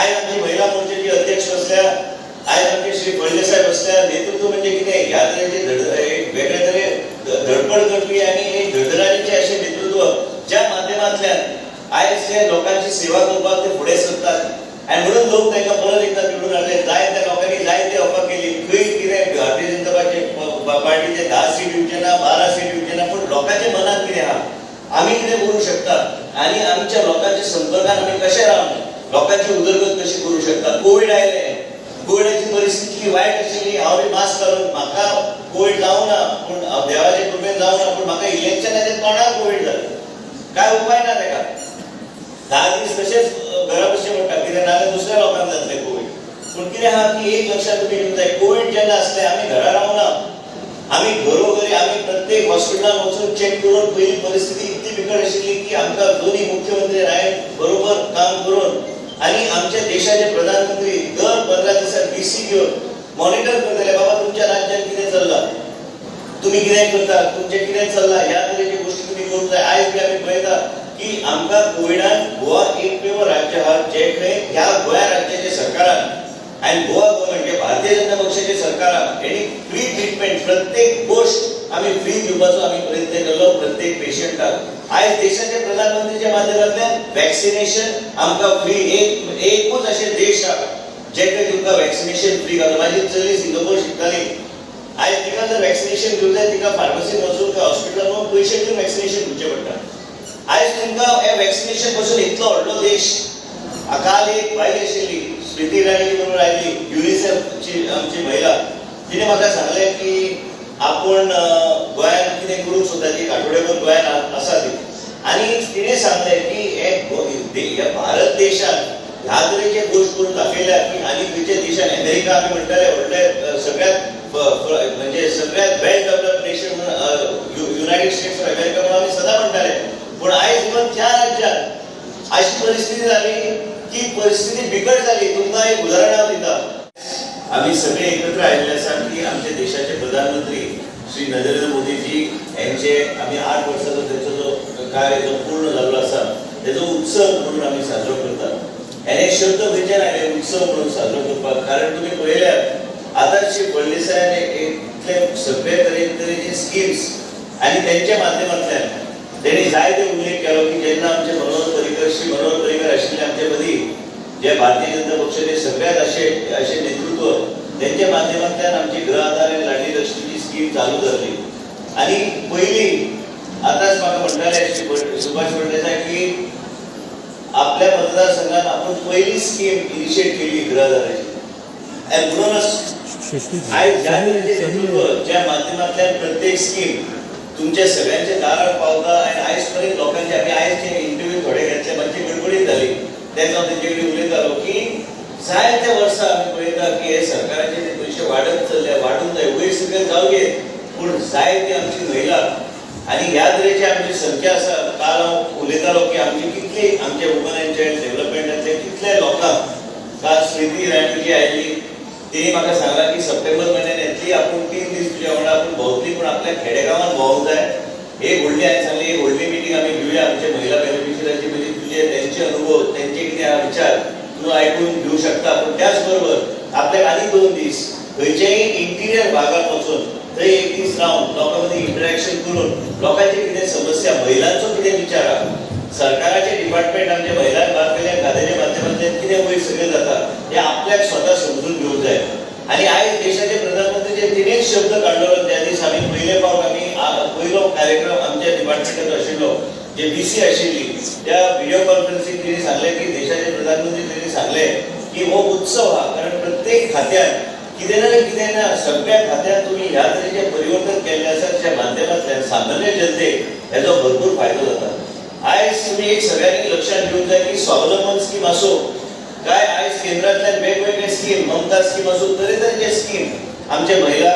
आयज आमची महिला मोर्चाची अध्यक्ष बसल्या, आयज आमचे श्री फळदेसाय बसल्या. नेतृत्व म्हणजे कितें? ह्या तरेचे एक वेगळे तरे धडपड करपी आनी एक धडधडारीचे अशें नेतृत्व, ज्या माध्यमांतल्यान आयज ते लोकांची सेवा करपाक ते फुडें सरतात आनी म्हणून लोक तांकां परत एकदां निवडून हाडले. जाय त्या लोकांनी जायते ऑफर केली. खंय कितें भारतीय जनता पार्टीचे 10 सीट येवचे ना, 12 सीट येवचे ना, पूण लोकांच्या मनात कितें आहा, आमी कितें करूं शकता आनी आमच्या लोकांच्या संपर्कान आमी कशें रावन लोकांची उदरगत कशी करूं शकता. कोवीड आयले, कोविडाची परिस्थिती इतली वायट आशिल्ली. हांव बी मास्क घालून, म्हाका कोवीड जावं ना, पूण देवाचे कृपेन जावं ना, पूण म्हाका इलेक्शनाच्या तोंडार कोवीड जालें. काय उपाय ना ताका. 10 दीस तशेंच घरा बसचें पडटा, कित्याक नाजाल्यार दुसऱ्या लोकांक जातलें कोवीड. पूण कितें आहा की एक लक्षात तुमी घेवंक जाय, कोवीड जेन्ना आसलें, आमी घरा रावना. आमी घरोघरी, आमी प्रत्येक हॉस्पिटलान वचून चॅक करून, पयली परिस्थिती इतली बिकट आशिल्ली की आमकां दोनी मुख्यमंत्री हांवें बरोबर काम करून आनी आमच्या देशाचे प्रधानमंत्री दर 15 दिसांक व्हीसी घेवन मॉनिटर करतले, बाबा, तुमच्या राज्यात कितें चल्लां, तुम्ही कितें करता, तुमचें कितें चल्लां, ह्या तरेची गोश्टी तुमी करूंक जाय. आयज बी आमी पळयता की आमकां कोविडान गोवा एकमेव राज्य आहा जे खंय ह्या गोंया राज्याच्या सरकारान आनी गोवा गव्हर्मेंट, जे भारतीय जनता पक्षाचे सरकारान, हेणी फ्री ट्रिटमेंट, प्रत्येक गोश्ट आमी फ्री दिवपाचो आमी प्रयत्न केल्लो प्रत्येक पेशंटाक. आयज देशाच्या प्रधानमंत्रीच्या माध्यमांतल्यान वॅक्सिनेशन आमकां फ्री. एक एकूच अशे देश आहा जे खंय तुमकां वॅक्सिनेशन फ्री घालता. म्हाजी चली सिंगापूर शिकताली. आयज तिका जर वॅक्सिनेशन घेवंक जाय, तिका फार्मसीन वचून काय हॉस्पिटलान वचून पयशे दिवन वॅक्सिनेशन घेवचें पडटा. आयज तुमकां हे वॅक्सिनेशन पासून इतलो व्हडलो देश. काल एक बायल आशिल्ली, स्मृती इराणी म्हणून आयली, युनिसेफची आमची महिला. तिने म्हाका सांगलें की आपूण गोंयांत कितें करूंक सोदता. ती एक आठवड्याभर गोंयांत आसा ती आनी तिणें सांगलें की हे ह्या भारत देशात ह्या तरेचे गोश्ट करून दाखयल्या की आनी खंयच्या देशान, अमेरिका आमी म्हणटाले व्हडले सगळ्यात म्हणजे सगळ्यात वेल डेव्हलप नेशन म्हणून, युनायटेड स्टेट्स ऑफ अमेरिका म्हणून आमी सदां म्हणटाले, पूण आयज इवन त्या राज्यात अशी परिस्थिती जाली की परिस्थिती बिकट जाली. तुमकां एक उदाहरण हांव दिता. आमी सगळे एकत्र आयिल्ले आसा की आमच्या देशाचे प्रधानमंत्री श्री नरेंद्र मोदीजी यांचे आमी 8 वर्साचो तेंचो जो कार्य जो पूर्ण जाल्लो आसा, तेजो उत्सव म्हणून आमी साजरो करतात. आनी हे शब्द खंयच्यान आयले उत्सव म्हणून साजरो करपाक? कारण तुमी पळयल्यार आतां श्री फळदेसायान इतले सगळे तरे तरेचे स्किम्स आनी तेंच्या माध्यमांतल्यान तेणी जायते उल्लेख केलो की जेन्ना आमचे मनोहर पर्रीकर, श्री मनोहर पर्रीकर आशिल्ले आमचे मदीं, जे भारतीय जनता पक्षाचे सगळ्यात अशे अशे नेतृत्व, तेंच्या माध्यमांतल्यान आमची गृह आधार आनी लाडली लक्ष्मीची स्कीम चालू जाली. आनी पयली आतांच म्हाका म्हणटाले श्री सुभाष फळदेसाय की आपल्या मतदारसंघात आपण पहिली स्कीम इनिशिएट केली गृह आधाराची. आणि म्हणूनच आयज ज्या तरेचे नेतृत्व, ज्या माध्यमांतल्यान प्रत्येक स्कीम तुमच्या सगळ्यांच्या दारार पावता आनी आयज पर्यंत लोकांचे, आमी आयज जे इंटरव्यू थोडे घेतले, मातशी गडबडीत जाली, तेच हांव तेंचे कडेन उलयतालो की जायत्या वर्सां आमी पळयता की हे सरकाराचे ते पयशे वाडत चल्ले, वाडूंक जाय, वयर सकयल जावं येत, पूण जायती आमची महिला आनी ह्या तरेची आमची संख्या आसा. काल हांव उलयतालो की आमची कितली, आमचे वुमन अँड चायल्ड डेव्हलपमेंटांतले कितले लोकांक. काल स्मृती इराणी जी आयिल्ली, तिने म्हाका सांगलां की सप्टेंबर म्हयन्यान येतली आपूण, 3 दीस तुज्या वांगडा आपूण भोंवतली, पूण आपल्या खेडेगांवान भोंवंक जाय. एक व्हडली, हांवें सांगली, एक व्हडली मिटींग आमी घेवया आमचे महिला बेनिफिशरीची, म्हणजे तुजे तेंचे अनुभव, तेंचे कितें आहा विचार तूं आयकून घेवंक शकता. पूण त्याच बरोबर आपल्याक आनी 2 दीस खंयच्याय इंटिरियर भागात वचून थंय एक दीस रावन लोकां मदीं इंटरेक्शन करून लोकांचे कितें समस्या, महिलांचो कितें विचार आहा, सरकाराचे डिपार्टमेंट आमचे महिला बाल कल्याण खात्याच्या माध्यमांतल्यान कितें वयर सगळें जाता, हें आपल्याक स्वता समजून घेवंक जाय. आनी आयज देशाचे प्रधानमंत्री तिणेच शब्द काडलेलो त्या दीस आमी पयले फावट आमी पयलो कार्यक्रम आमच्या डिपार्टमेंटाचो आशिल्लो, जे व्हीसी आशिल्ली, त्या व्हिडिओ कॉन्फरन्सींग तिणे सांगलें की देशाचे प्रधानमंत्री तिणे सांगलें की हो उत्सव हा, कारण प्रत्येक खात्यान कितें ना कितें ना, सगळ्या खात्यात तुमी ह्या तरेचे परिवर्तन केल्लें आसा, ज्या माध्यमांतल्यान सामान्य जनतेक हेजो भरपूर फायदो जाता. आयज तुमी एक सगळ्यांनी लक्षात घेवंक जाय की स्वावलंबन स्कीम आसूं काय आयज केंद्रांतल्यान वेगवेगळे स्कीम, ममता स्कीम आसूं, तरेतरेचे स्कीम, आमचे महिला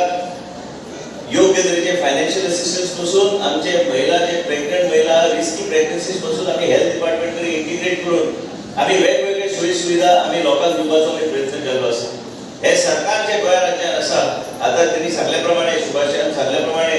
योग्य तरेचे फायनान्शियल असिस्टन्स पासून, आमचे महिला जे प्रेग्नंट महिला, रिस्की प्रेग्नन्सीज पासून आमी हेल्थ डिपार्टमेंट कडेन इंटिग्रेट करून आमी वेगवेगळे सोयी सुविधा आमी लोकांक दिवपाचो आमी प्रयत्न केल्लो आसा. हे सरकार जे गोंया राज्यान आसा, आतां तेणी सांगल्या प्रमाणे, सुभाषान सांगल्या प्रमाणे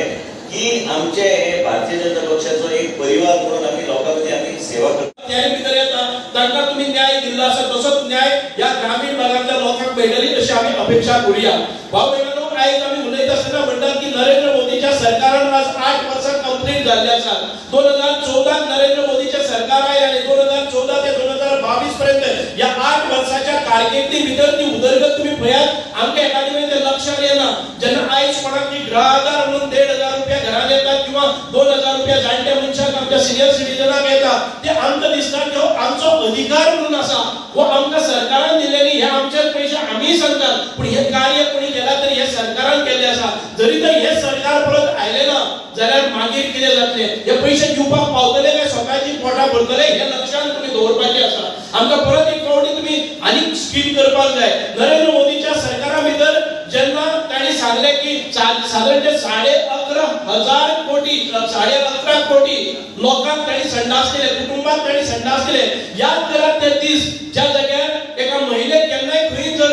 की आमचे हे भारतीय जनता पक्षाचो एक परिवार म्हणून आमी लोकां मदीं आमी सेवा करता. त्याही भितर येता. तांकां तुमी न्याय दिल्लो आसा, तसोच न्याय ह्या ग्रामीण भागांतल्या लोकांक मेळटली अशी आमी अपेक्षा करूया. भाव भयणांनो, आयज आमी उलयता आसतना म्हणटात की नरेंद्र मोदीच्या सरकारान आज 8 वर्सां कंप्लीट जाल्ली आसा. 2014 नरेंद्र मोदीचें सरकार आयलें आनी 2014 ते 2022 पर्यंत ह्या 8 वर्साच्या कारकिर्दी भितर ती उदरगत तुमी पळयात. आमकां एखादी वेळ ते लक्षात येना. जेन्ना आयज कोणाक की गृह आधार म्हणून 1500 रुपया घरात येतात किंवा 2000 रुपया जाणट्या मनशाक, आमच्या सिनियर सिटीजनाक येता, ते आमकां दिसता की हो आमचो अधिकार म्हणून आसा, हो आमकां सरकारान दिल्ले न्ही, हे आमचे पयशे आमी सांगतात. पूण हे कार्य कोणी केलां तर हे सरकारान केल्लें आसा. जरी तर हे सरकार परत आयलें ना जाल्यार मागीर कितें जातलें? हे पयशे दिवपाक पावतले काय स्वताची पोटां भरतले? हे लक्षात तुमी दवरपाचें आसा. आमकां परत एक फावटी तुमी आनीक स्कीम करपाक जाय. नरेंद्र मोदीच्या सरकारा भितर जेन्ना तांणी सांगलें की सादारण ते 11,500 कोटी, 11.5 कोटी लोकांक तांणी संडास दिले, कुटुंबाक तांणी संडास दिले. याद करात ते दीस ज्या जाग्यार एका महिलेक केन्नाय खंय जर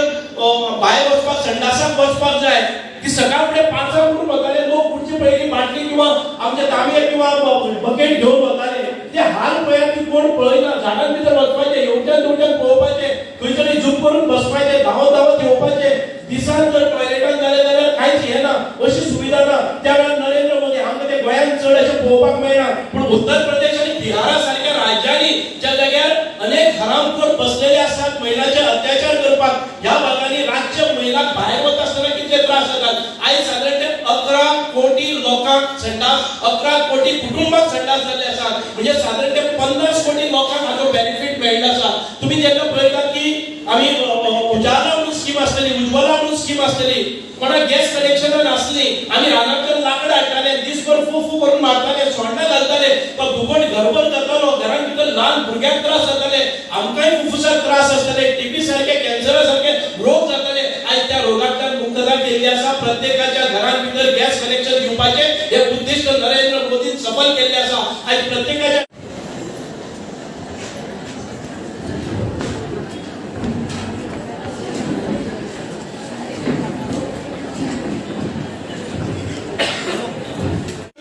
भायर वचपाक, संडासाक वचपाक जाय की सकाळ फुडें 5 उठून वताले लोक, उठचे पयलीं बाटली किंवा आमचे तांबये किंवा बकेट घेवन वताले. ते हाल पळयात की कोण पळयना. झाडां भितर वचपाचें, येवच्यान तेवच्यान पळोवपाचें, खंय तरी झूप करून बसपाचें, धांवत धांवत येवपाचें. दिसान जर टॉयलेटान जालें जाल्यार कांयच हें ना, अशी सुविधा ना. त्या वेळार नरेंद्र मोदी, आमकां ते गोंयांत चड अशें पळोवपाक मेळना, पूण उत्तर प्रदेश आनी बिहारा सारक्या राज्यांनी ज्या जाग्यार अनेक हरामखोर बसलेले आसात महिलांचेर अत्याचार करपाक, ह्या भागांनी रातचे महिलांक भायर वता आसतना कितले त्रास जातात. आयज सादारण ते 11 कोटी लोकांक संडास, 11 कोटी कुटुंबाक संडास जाल्ले आसात. म्हणजे सादारण ते 50 कोटी लोकांक हाचो बेनिफीट मेळिल्लो आसा. तुमी जेन्ना पळयतात की आमी उजाला म्हणून स्कीम आसतली, उज्वला म्हणून स्कीम आसतली, कोणाक गॅस कनेक्शनां नासली, आमी रानांतल्यान लाकडां हाडटाले, दीसभर फू फू करून मारताले, सोंडा घालताले, तो धुकण घरभर जातालो, घरांत भितर ल्हान भुरग्यांक त्रास जाताले, आमकांय फुफ्फुसाक त्रास आसताले, टीबी सारके, कॅन्सरा सारके रोग जाताले. आयज त्या रोगांतल्यान मुक्तता केल्ली आसा. प्रत्येकाच्या घरांत भितर गॅस कनेक्शन दिवपाचें हे उद्दिश्ट नरेंद्र मोदीन सफल केल्लें आसा. आयज प्रत्येकाच्या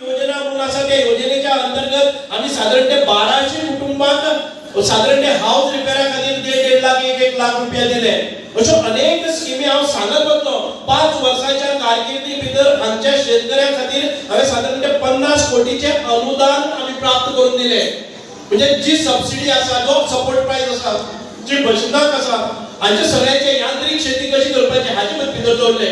योजना म्हणून आसा, त्या योजनेच्या अंतर्गत आमी सादारण ते 1200 कुटुंबांक सादारण ते हावज रिपेरा खातीर 1.5 1.5 लाख, 1 1 लाख रुपया दिले. अश्यो अनेक स्किमी हांव सांगत वतलो. 5 वर्साच्या कारकिर्दी भितर आमच्या शेतकऱ्यां खातीर हांवें सादारण ते 50 कोटीचें अनुदान आमी प्राप्त करून दिलें. म्हणजे जी सबसिडी आसा, जो सपोर्ट प्रायस आसा, जी बशनाक आसा, हांचे सगळ्यांचे यांत्रिक शेती कशी करपाची हाचे भितर दवरले.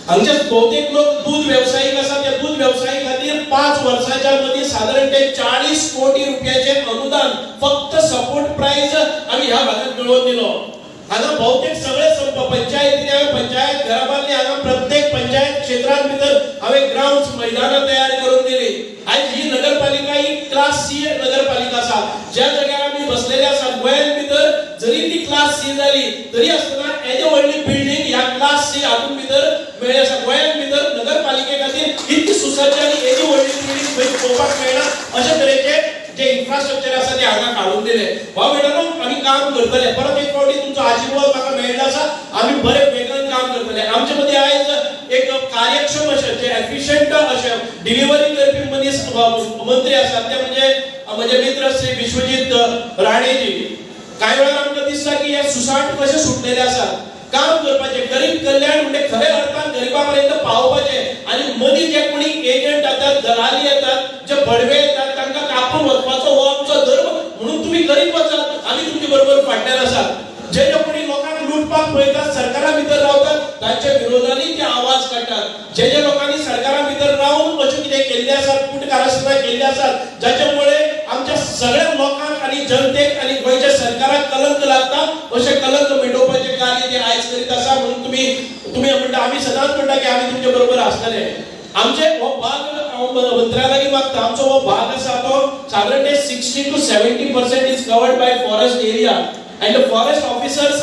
हांगचे बहुतेक लोक दूद वेवसायीक आसा, त्या दूद वेवसायीक खातीर 5 वर्साच्या मदीं सादारण ते 40 कोटी रुपयाचें अनुदान फक्त सपोर्ट प्रायस आमी ह्या भागात मेळोवन दिलो. हांगा बहुतेक सगळे पंचायतींनी हांवें पंचायत घरां बांदली. हांगा प्रत्येक पंचायत क्षेत्रांत भितर हांवें ग्रावंड, मैदानां तयार करून दिली. आयज ही नगरपालिका ही क्लास सी नगरपालिका आसा. ज्या जाग्यार आमी बसलेले आसा गोंयांत भितर जरी ती क्लास सी जाली तरी आसतना येदे व्हडली बिल्डींग ह्या क्लास सी हातूंत भितर मेळ्ळी आसा. गोंयांत भितर नगरपालिके खातीर इतकी सुसज्ज आनी येदी व्हडली बिल्डींग खंय पळोवपाक मेळना अशे तरेचे जे इन्फ्रास्ट्रक्चर आसा ते हांगा काडून दिले. भाव भयणांनो, आमी काम करतले. परत एक फावटी तुमचो आशिर्वाद म्हाका मेळिल्लो आसा. आमी बरे वेगान काम करतले. आमचे मदीं आयज एक कार्यक्षम अशें, जे एफिशियंट अशें डिलिव्हरी करपी मनीस मंत्री आसात, ते म्हणजे म्हजे मित्र श्री विश्वजीत राणेजी. कांय वेळार आमकां दिसता की हे सुसाट कशे सुटलेले आसात काम करपाचें. गरीब कल्याण म्हणजे खऱ्या अर्थान गरिबा पर्यंत पावोवपाचें आनी मदीं जे कोणी एजंट येतात, दलाली येतात, जे बडवे येतात, तांकां कापून वचपाचो हो आमचो धर्म. म्हणून तुमी गरीब वचात, आमी तुमचे बरोबर फाटल्यान आसात. जे जे कोणी लोकांक लुटपाक पळयतात, सरकारा भितर रावतात, तांच्या विरोधांनी ते आवाज काडटात. जे जे लोकांनी सरकारा भितर रावन अशें कितें केल्लें आसात, कूट कारस्थानां केल्ली आसात, जाच्यामुळे आमच्या सगळ्या लोकांक आनी जनतेक आनी गोंयच्या सरकाराक कलंक लागता, अशें कलंक मिटोवपाचें कार्य ते आयज करीत आसा. म्हणून तुमी तुमी म्हणटा, आमी सदांच म्हणटा की आमी तुमचे बरोबर आसतले. आमचे हो भाग, हांव मंत्र्या लागीं मागता, आमचो हो भाग आसा तो सादारण ते 60 to 70% is covered by forest area and the forest officers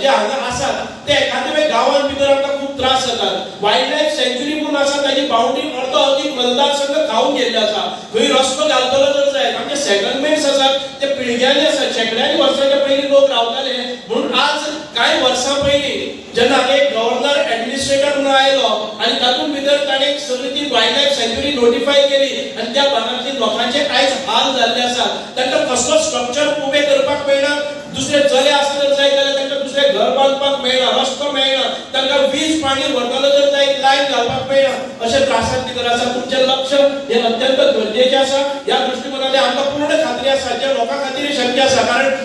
जे हांगा आसात ते एखादे वेळ गांवांत भितर आमकां खूब त्रास जातात. वायल्ड लायफ सँच्युरी म्हणून आसा, ताजी बाउंड्री अर्दो अदीक मतदारसंघ खावन गेल्ले आसा. थंय रस्तो घालतलो जर जायत, आमचे सेटलमेंट्स आसात ते पिळग्यांनी आसात, शेंकड्यांनी वर्सांच्या पयलीं लोक रावताले. म्हणून आज कांय वर्सां पयलीं जेन्ना हांगा एक गव्हर्नर एडमिनिस्ट्रेटर म्हणून आयलो आनी तातूंत भितर ताणें ताणें सगळी ती वायल्ड लायफ सँच्युरी नोटिफाय केली आनी त्या भागांतली लोकांचे कांयच हाल जाल्ले आसात. तांकां कसलो स्ट्रक्चर उबें करपाक मेळना. दुसरे चले आसा जर जायत जाल्यार तांकां दुसरें घर बांदपाक मेळना, रस्तो मेळना, तांकां वीज पाणी व्हरतलो जर जायत लायन घालपाक मेळना, अशें त्रासांत भितर आसा. तुमचें लक्ष हें अत्यंत गरजेचें आसा. ह्या दृश्टिकोनांतल्यान आमकां पूर्ण खात्री आसा, ज्या लोकां खातीर शक्य आसा, कारण